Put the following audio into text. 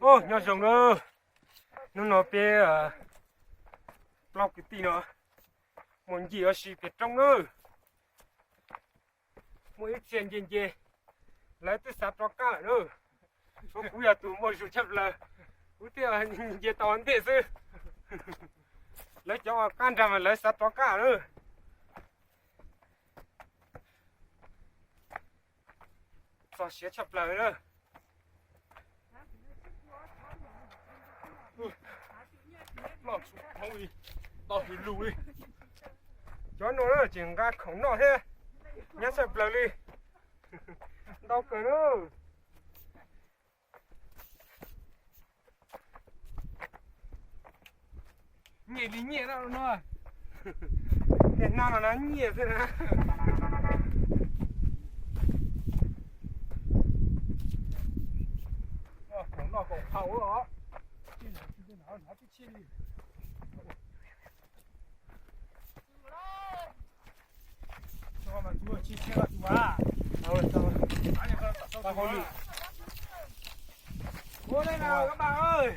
Ub, nyob zoo na. Hnub no peb plaub kwv tij no mus ncig ua si pem roob na. Muaj ib txhia nce nce, lawv twb xav rov qab lawm na. Tshuav kuv yog tus muaj zug tshaj plaws, kuv thiaj nce tau ntej xwb. Lawv cov qab nrag mas lawv xav rov qab na. Txog siav tshaj plaws na. Cov no na tseem nqa khoom noj thiab, nyab tshaj plaws li. Ntau kawg na. Nyiaj li nyiaj no no. Tej hnab no na nyiaj xwb na. Khoom noj khoom haus os. Ua li na các bạn ơi.